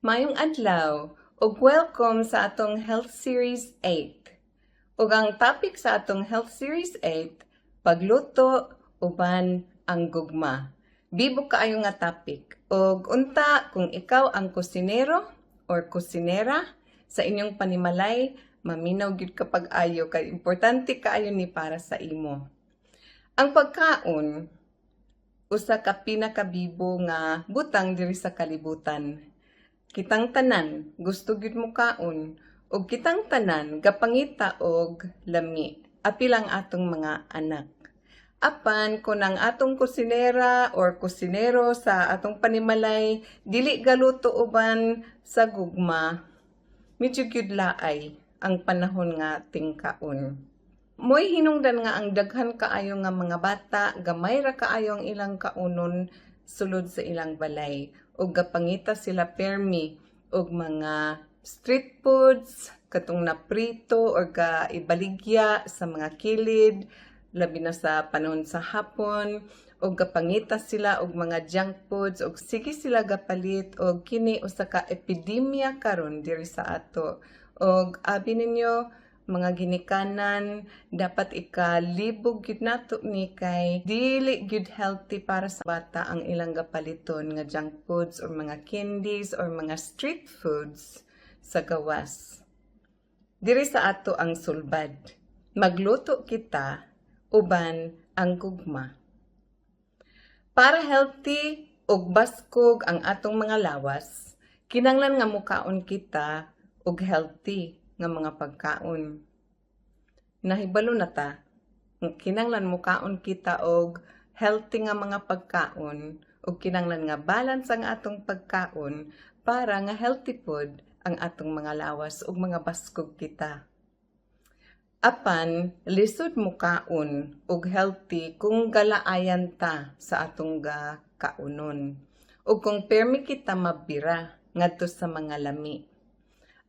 Maayong adlaw ug welcome sa atong Health Series 8. Ug ang topic sa atong Health Series 8, pagluto uban ang gugma. Bibo kaayo nga topic. Ug unta kung ikaw ang kusinero or kusinera sa inyong panimalay, maminaw gyud ka pag-ayo kay importante kaayo ni para sa imo. Ang pagkaon usa ka pinakabibo nga butang diri sa kalibutan. Kitang tanan gusto gyud mokaon ug kitang tanan gapangita og lami, apil ang atong mga anak. Apan kung ang atong kusinera or kusinero sa atong panimalay dili galuto uban sa gugma, medyo gyud laay ang panahon nga tingkaon. Mo'y hinungdan nga ang daghan kaayo nga mga bata, gamay ra kaayo ang ilang kaunon sulod sa ilang balay ug gapangita sila permi og mga street foods katong naprito or ga ibaligya sa mga kilid, labi na sa panahon sa hapon, ug gapangita sila og mga junk foods ug sige sila gapalit. Og kini usa ka epidemya karon diri sa ato. Og abi ninyo, mga ginikanan, dapat ikalibog gyud nato ni kay dili gyud healthy para sa bata ang ilang gapaliton nga junk foods or mga candies or mga street foods sa gawas. Diri sa ato ang sulbad. Magluto kita uban ang gugma. Para healthy ug baskog ang atong mga lawas, kinahanglan nga mukaon kita og healthy nga mga pagkaon. Nahibalo na ta, kinahanglan mukaon kita og healthy nga mga pagkaon ug kinahanglan nga balance ang atong pagkaon para nga healthy pod ang atong mga lawas ug mga baskog kita. Apan lisod mukaon og healthy kung galaayan ta sa atong gakaunon ug kung permi kita mabira ngadto sa mga lami.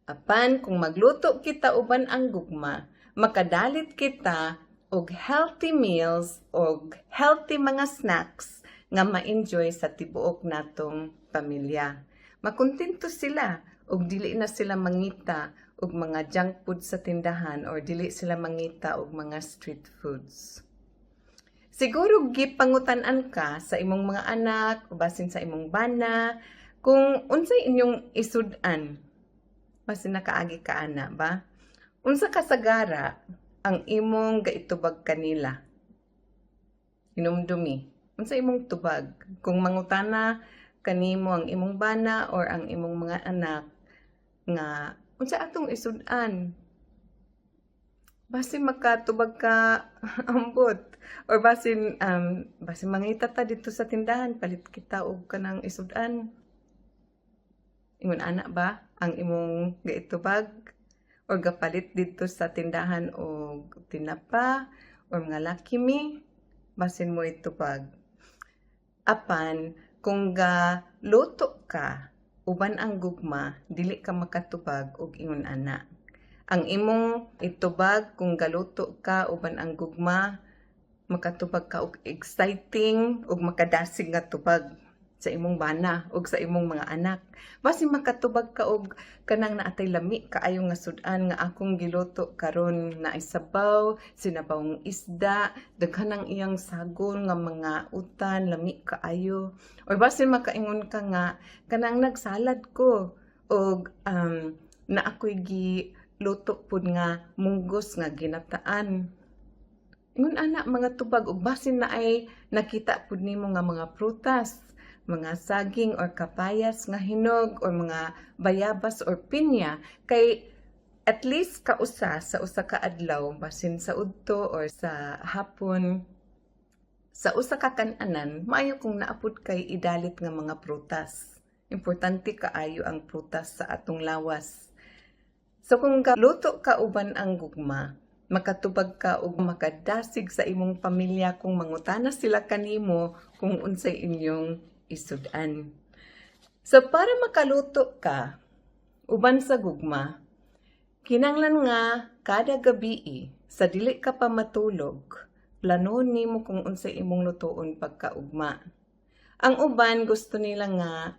Apan kung magluto kita uban ang gugma, makadalit kita og healthy meals og healthy mga snacks nga ma-enjoy sa tibuok natong pamilya. Makontento sila ug dili na sila mangita og mga junk food sa tindahan or dili sila mangita og mga street foods. Siguro gipangutan-an ka sa imong mga anak o basin sa imong bana kung unsay inyong isud-an. Basin nakaagi ka ana ba? Unsa kasagara ang imong gaitubag kanila? Hinumdumi. Unsa imong tubag? Kung mangutana kanimo ang imong bana or ang imong mga anak nga unsa atong isud-an? Basin makatubag ka ambot or basin mangita ta didto sa tindahan, palit kita og kanang isud-an. Ingon ana ba ang imong gaitubag or gapalit didto sa tindahan og tinapa or mga Lucky Me, basin mo itubag. Apan kung ga luto ka uban ang gugma, dili ka makatubag og ingon ana. Ang imong itubag kung galuto ka uban ang gugma, makatubag ka og exciting ug makadasig nga tubag sa imong bana ug sa imong mga anak. Basin makatubag ka og kanang naatay lami kaayo nga sud-an nga akong giluto karon, naay sabaw, sinabawng isda, daghan ang iyang sagol nga mga utan, lami kaayo. Or basin makaingon ka nga kanang nagsalad ko og naa ko'y giluto pud nga munggos nga ginataan. Ingon ana mga tubag. Ug basin naay nakita pud nimo nga mga prutas, mga saging or kapayas nga hinog or mga bayabas or pinya, kay at least kausa sa usa ka adlaw, basin sa udto or sa hapon, sa usa ka kan-anan, maayo kung naa pud kay idalit nga mga prutas. Importante kaayo ang prutas sa atong lawas. So kung luto ka uban ang gugma, makatubag ka og makadasig sa imong pamilya kung mangutana sila kanimo kung unsay inyong isud-an. So para makaluto ka uban sa gugma, kinanglan nga kada gabii sa dili ka pa matulog, planon nimo kung unsay imong lutoon pagkaugma. Ang uban gusto nila nga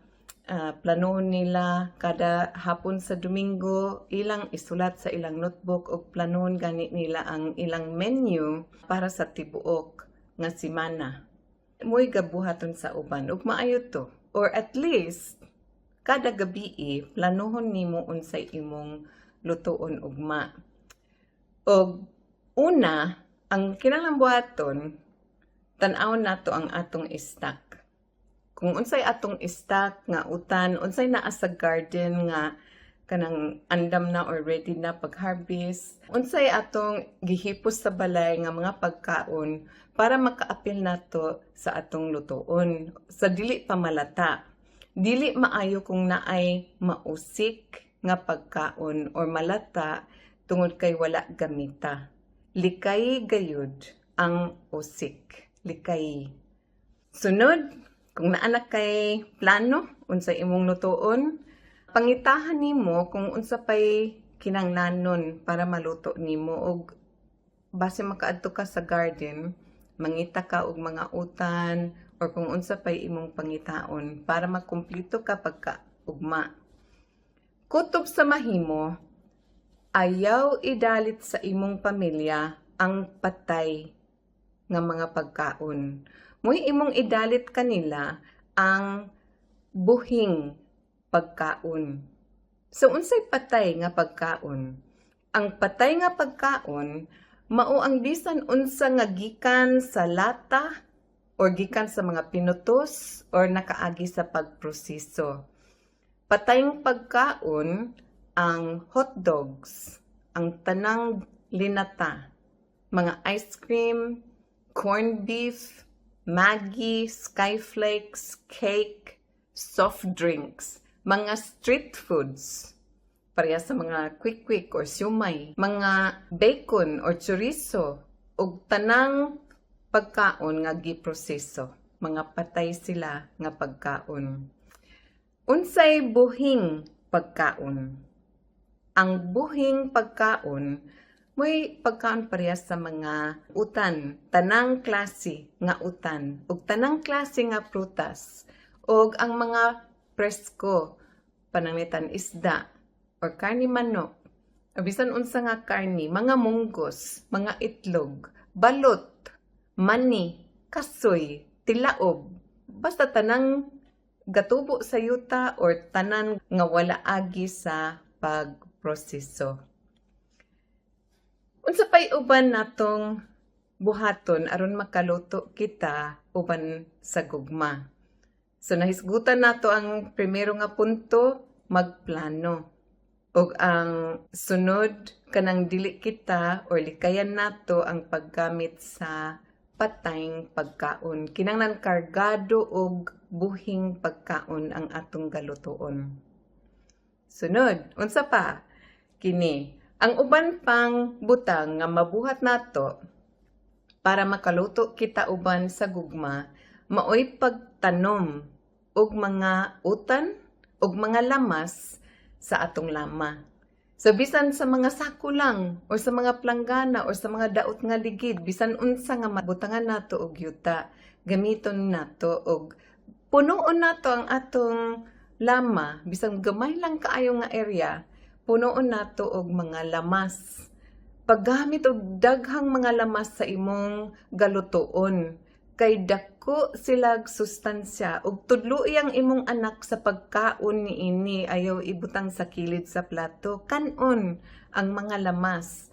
Planohon nila kada hapon sa Domingo, ilang isulat sa ilang notebook og planohon gani nila ang ilang menu para sa tibuok nga semana. Mo'y gabuhaton sa uban ug maayo to. Or at least kada gabi planohon nimo unsay imong lutuon ugma. Og una, ang kinahanglan buhaton, tan-awon nato ang atong stock. Kung unsay atong stock nga utan, unsay naa sa garden nga kanang andam na or ready na pag-harvest, unsay atong gihipos sa balay nga mga pagkaon para makaapil nato sa atong lutuon sa dili pa malata. Dili maayo kung naay mausik nga pagkaon or malata tungod kay wala gamita. Likay gayud ang usik. Likay. Sunod, kung naa na kay plano unsay imong lutuon, pangitahan nimo kung unsa pay kinahanglanon para maluto nimo og base makaadto ka sa garden, mangita ka og mga utan or kung unsa pay imong pangitaon para makumpleto ka pagka ugma. Kutob sa mahimo, ayaw idalit sa imong pamilya ang patay nga mga pagkaon. Mo'y imong idalit kanila ang buhing pagkaon. So unsay patay nga pagkaon? Ang patay nga pagkaon mao ang bisan unsa nga gikan sa lata or gikan sa mga pinutos or nakaagi sa pagproseso. Patayng pagkaon ang hot dogs, ang tanang linata, mga ice cream, corned beef, Maggi, Skyflakes, cake, soft drinks, mga street foods, pareha sa mga quick-quick or siomay, mga bacon or chorizo, ug tanang pagkaon nga giproseso. Mga patay sila nga pagkaon. Unsay buhing pagkaon? Ang buhing pagkaon mo'y pagkaon parehas sa mga utan, tanang klase nga utan, ug tanang klase nga prutas, ug ang mga presko, pananglitan isda, or karne manok, o bisan unsa nga karne, mga munggos, mga itlog, balot, mani, kasoy, tilaob, basta tanang gatubo sa yuta or tanan nga wala agi sa pagproseso. Unsa pay uban natong buhaton aron makaluto kita uban sa gugma? So nahisgutan nato ang primero nga punto, magplano. Ug ang sunod, kanang dili kita or likayan nato ang paggamit sa patayng pagkaon. Kinahanglan kargado og buhing pagkaon ang atong galutoon. Sunod, unsa pa? Kini, ang uban pang butang nga mabuhat nato para makaluto kita uban sa gugma, maoy pagtanom og mga utan og mga lamas sa atong lama. So bisan sa mga sako lang or sa mga planggana or sa mga daot nga ligid, bisan unsa nga mabutangan nato og yuta, gamiton nato og punuon nato ang atong lama, bisan gamay lang kaayo nga area, punuon nato og mga lamas. Paggamit og daghang mga lamas sa imong galutoon kay dako silag sustansya ug tudloi ang imong anak sa pagkaon niini. Ayaw ibutang sa kilid sa plato, kanon ang mga lamas.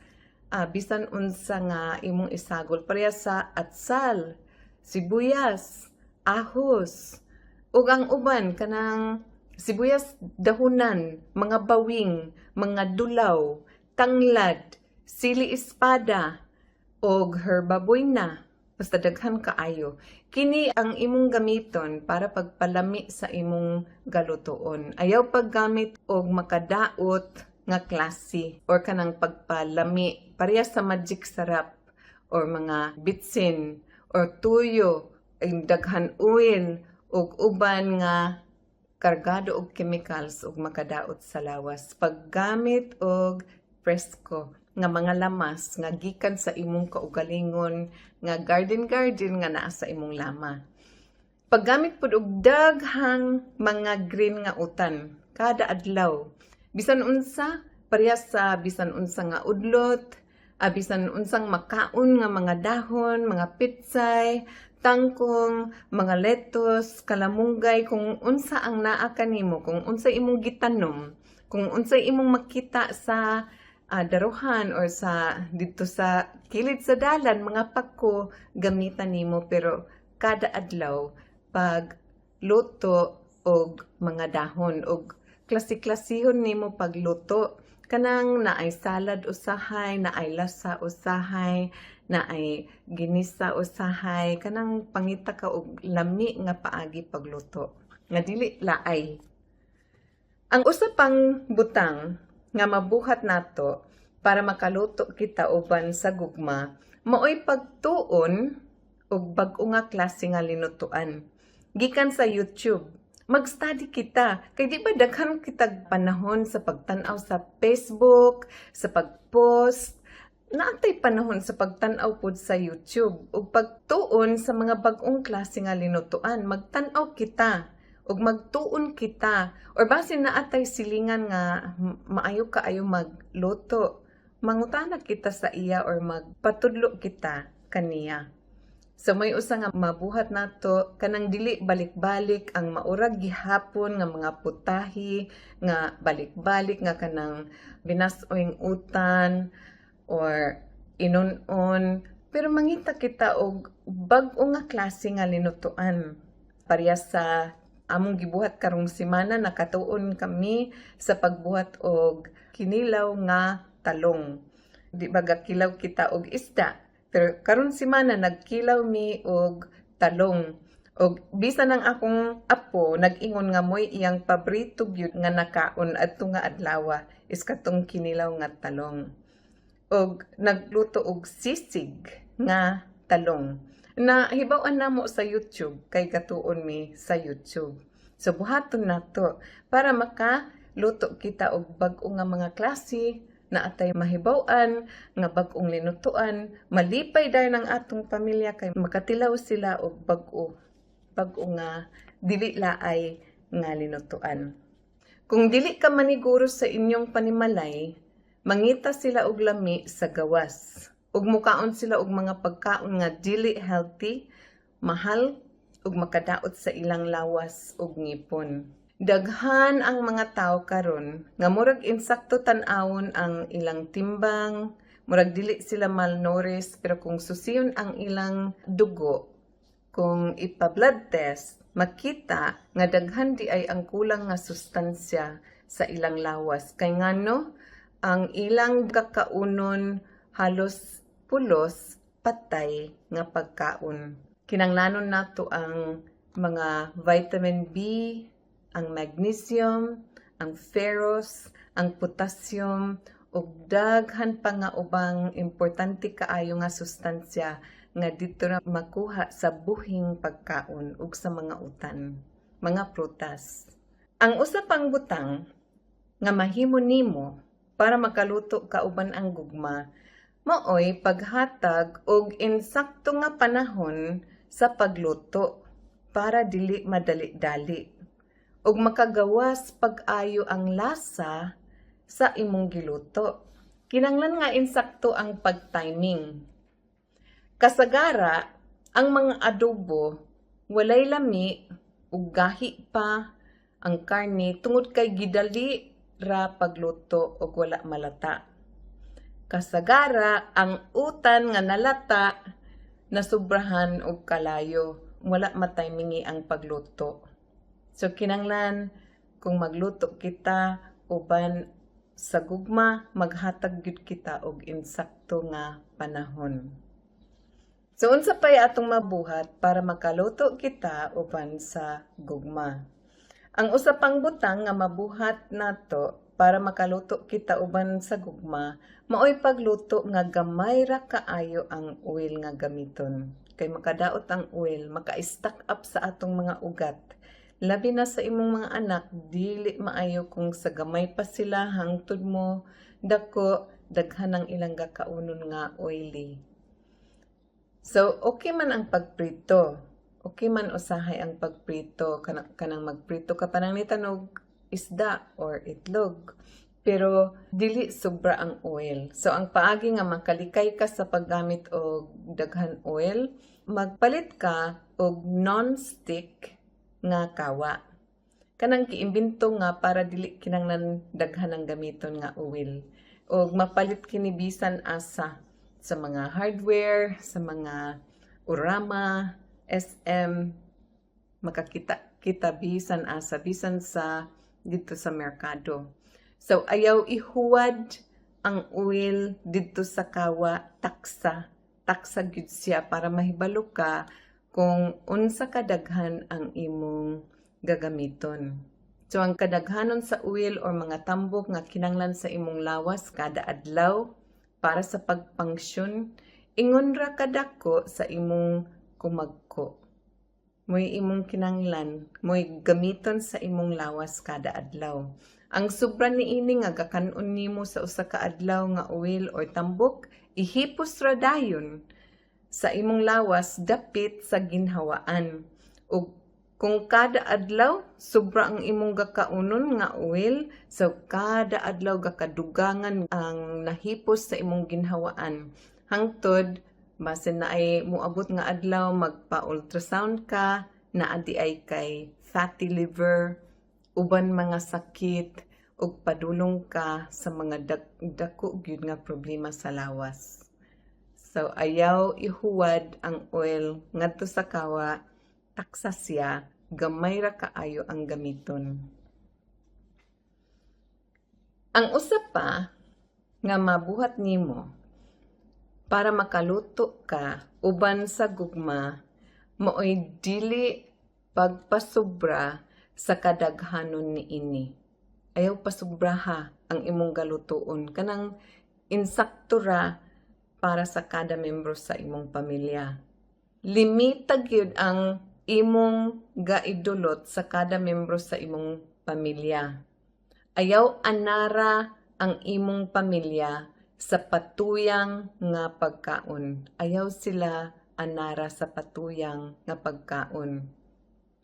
Bisan unsa nga imong isagol, pareha sa atsal, sibuyas, ahos ug ang uban, kanang sibuyas dahunan, mga bawing, mga dulaw, tanglad, sili espada og herba buena, basta daghan kaayo. Kini ang imong gamiton para pagpalami sa imong galutoon. Ayaw paggamit og makadaot nga klase or kanang pagpalami pareha sa Magic Sarap or mga bitsin or tuyo, ay daghan oil ug uban nga kargado og chemicals ug makadaot sa lawas. Paggamit og presko nga mga lamas nga gikan sa imong kaugalingon nga garden garden nga naa sa imong lama. Paggamit pud og daghang mga green nga utan kada adlaw. Bisan unsa, parehas sa bisan unsa nga udlot, bisan unsang makaon nga mga dahon, mga pitsay, tangkong, mga lettuce, kalamunggay, kung unsa ang naa kanimo, kung unsa imong gitanom, kung unsa imong makita sa daruhan or sa didto sa kilid sa dalan, mga pako, gamitan nimo, pero kada adlaw pag luto og mga dahon og klase-klasehon nimo pagluto, kanang naay salad usahay, naay lasa usahay, naay ginisa usahay, kanang pangita ka og lami nga paagi pagluto nga dili laay. Ang usa pang butang nga mabuhat nato para makaluto kita uban sa gugma maoy pagtuon og bag-o nga klase nga linutoan gikan sa YouTube. Mag-study kita kay di ba daghan kitag panahon sa pagtan-aw sa Facebook, sa pag-post, naa tay panahon sa pagtan-aw pod sa YouTube ug pagtuon sa mga bag-ong klase nga linutoan. Magtan-aw kita ug magtuon kita, or basin naa tay silingan nga maayo kaayo magluto, mangutana kita sa iya or magpatudlo kita kaniya. So may usa nga mabuhat nato, kanang dili balik-balik ang maurag gihapon nga mga putahe nga balik-balik, nga kanang binas-oing utan or inon-on, pero mangita kita og bag-o nga klase nga linutoan, parehas sa among gibuhat karong semana. Nakatuon kami sa pagbuhat og kinilaw nga talong. Di ba gakilaw kita og isda, pero karon semana nagkilaw mi og talong. Og bisan ang akong apo nag-ingon nga mo'y iyang paborito gyud nga nakaon adto nga adlawa is katong kinilaw nga talong. Og nagluto og sisig nga talong. Nahibaw-an namo sa YouTube kay gatuon mi sa YouTube. So buhaton nato para makaluto kita og bag-o nga mga klase na atay mahibaw-an nga bag-ong linutoan, malipay dayon ang atong pamilya kay makatilaw sila og bag-o nga dili laay nga linutoan. Kung dili ka maniguro sa inyong panimalay, mangita sila og lami sa gawas. Ug mukaon sila og mga pagkaon nga dili healthy, mahal ug makadaot sa ilang lawas ug ngipon. Daghan ang mga tawo karon nga murag insakto tan-awon ang ilang timbang, murag dili sila malnourished, pero kung susiyon ang ilang dugo, kung ipa-blood test, makita nga daghan diay ang kulang nga sustansya sa ilang lawas. Kay ngano, ang ilang kakaunon halos pulos patay nga pagkaon. Kinanglanon nato ang mga vitamin B, ang magnesium, ang ferrous, ang potassium, ug daghan pa nga ubang importante kaayo nga sustansya nga didto ra makuha sa buhing pagkaon ug sa mga utan, mga prutas. Ang usa pang butang nga mahimo nimo para makaluto ka uban ang gugma maoy paghatag og insakto nga panahon sa pagluto para dili madali-dali ug makagawas pag-ayo ang lasa sa imong giluto. Kinanglan nga insakto ang pag-timing. Kasagara, ang mga adobo walay lami ug gahi pa ang karne tungod kay gidali ra pagluto ug wala malata. Kasagara, ang utan nga nalata nasubrahan og kalayo, wala matimingi ang pagluto. So kinanglan kung magluto kita uban sa gugma, maghatag gyud kita og insakto nga panahon. So unsa pay atong mabuhat para makaluto kita uban sa gugma? Ang usa pang butang nga mabuhat nato para makaluto kita uban sa gugma maoy pagluto nga gamay ra kaayo ang oil nga gamiton. Kay makadaot ang oil, maka-stack up sa atong mga ugat. Labi na sa imong mga anak, dili maayo kung sa gamay pa sila hangtod mo dako, daghan ang ilang gakaunon nga oily. So, okay man ang pagprito. Okay man usahay ang pagprito, kanang magprito ka pananglitan og isda or itlog. Pero dili sobra ang oil. So ang paagi nga makalikay ka sa paggamit og daghan oil, magpalit ka og non-stick nga kawa. Kanang giimbento nga para dili kinanglan daghan ang gamiton nga oil. Og mapalit kini bisan asa sa mga hardware, sa mga Urama, SM, makakita kita bisan asa, bisan sa didto sa merkado. So ayaw ihuwad ang oil didto sa kawa, taksa. Taksa gyud siya para mahibalo ka kung unsa kadaghan ang imong gagamiton. So ang kadaghanon sa oil or mga tambok nga kinanglan sa imong lawas kada adlaw para sa pagpangsyon, ingon ra kadako sa imong kumagko. Mo'y imong kinanglan, mo'y gamiton sa imong lawas kada adlaw. Ang sobra niini nga gakanon nimo sa usa ka adlaw nga oil or tambok, ihipos ra dayon sa imong lawas dapit sa ginhawaan. Ug kung kada adlaw sobra ang imong gakaunon nga oil, so kada adlaw gakadugangan ang nahipos sa imong ginhawaan. Hangtod basin naay moabot nga adlaw magpa-ultrasound ka, naa diay kay fatty liver, uban mga sakit, ug padulong ka sa mga dako gyud nga problema sa lawas. So ayaw ihuwad ang oil ngadto sa kawa, taksa siya, gamay ra kaayo ang gamiton. Ang usa pa nga mabuhat nimo para makaluto ka uban sa gugma maoy dili pagpasobra sa kadaghanon niini. Ayaw pasubraha ang imong galutoon, kanang insakto ra para sa kada membro sa imong pamilya. Limita gyud ang imong gaidulot sa kada membro sa imong pamilya. Ayaw anara ang imong pamilya sa patuyang nga pagkaon. Ayaw sila anara sa patuyang nga pagkaon.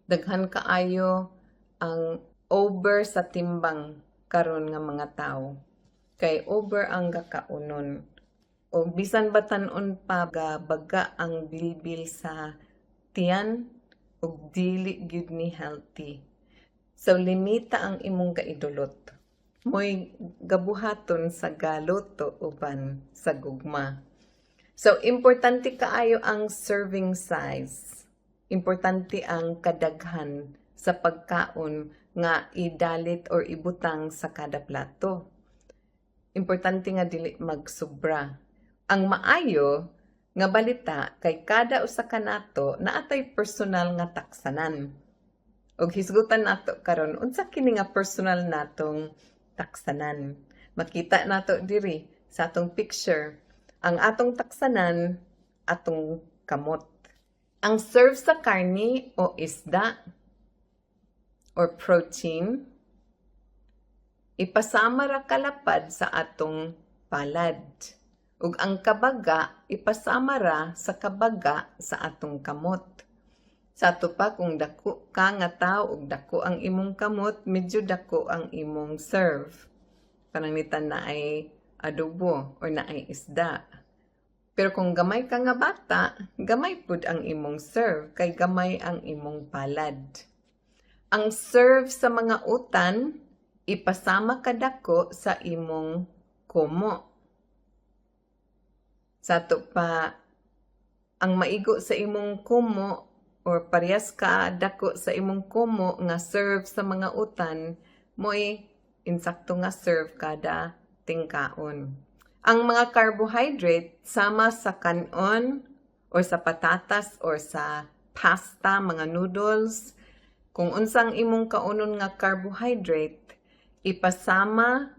Daghan kaayo ang over sa timbang karon nga mga tao. Kay over ang gakaunon. O bisan batan-on pa, baga ang bilbil sa tiyan ug dili gyud ni healthy. So limita ang imong gaidulot. Mo'y gabuhaton sa galuto uban sa gugma. So importante kaayo ang serving size. Importante ang kadaghan sa pagkaon nga idalit or ibutang sa kada plato. Importante nga dili magsubra. Ang maayo nga balita kay kada usa kanato naatay personal nga taksanan. Ug hisgutan nato karon unsa kini nga personal natong taksanan. Makita nato diri sa atong picture ang atong taksanan, atong kamot. Ang serve sa karni o isda or protein, ipasama ra kalapad sa atong palad. Ug ang kabaga, ipasama ra sa kabaga sa atong kamot. Sa ato pa, kung dako ka nga tao ug dako ang imong kamot, medyo dako ang imong serve. Pananglitan naay adobo or naay isda. Pero kung gamay ka nga bata, gamay pud ang imong serve kay gamay ang imong palad. Ang serve sa mga utan, ipasama kadako sa imong kumo. Sa ato pa, ang maigo sa imong kumo or parehas ka dako sa imong kumo nga serve sa mga utan, mo'y insakto nga serve kada tingkaon. Ang mga carbohydrate sama sa kanon or sa patatas or sa pasta, mga noodles, kung unsang imong kaunon nga carbohydrate, ipasama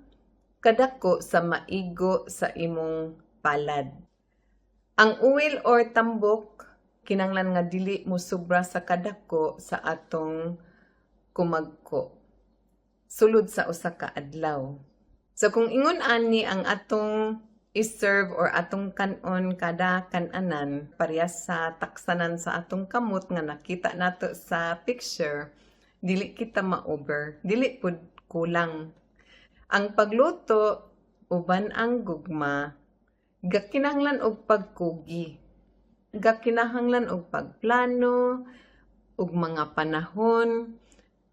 kadako sa maigo sa imong palad. Ang oil or tambok, kinanglan nga dili mo sobra sa kadako sa atong kumagko sulod sa usa ka adlaw. So kung ingon ani ang atong I-serve or atong kanon kada kananan parehas sa taksanan sa atong kamot nga nakita nato sa picture, dili kita ma-over, dili pud kulang. Ang pagluto uban ang gugma gakinahanglan og pagkugi, gakinahanglan og pagplano ug mga panahon,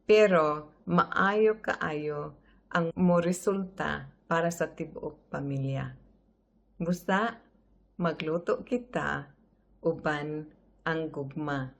pero maayo kaayo ang mo resulta para sa tibuok pamilya. Busa magluto kita uban ang gugma.